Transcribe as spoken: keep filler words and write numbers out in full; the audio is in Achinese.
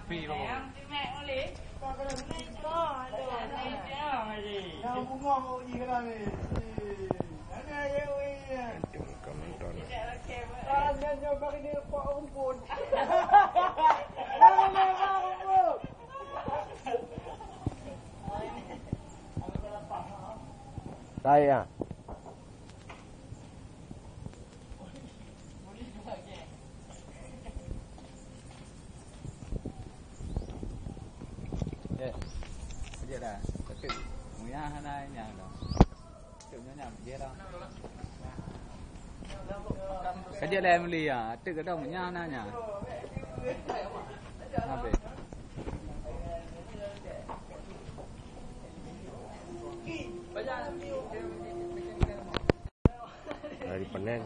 Pi, Bang. Yang bunga kau ni kena ni. Mana ya, weh? Ah, nyan, nyan, bagi dia pak rumpun. Mana, mana rumpun? Saya. Eh, kejap dah. Tapi muyah hana nyang dah. Cuma nyam je dah. Kejap dah muli ya. Atuk kadang muyah hana nyang. Habis. Dari Penang.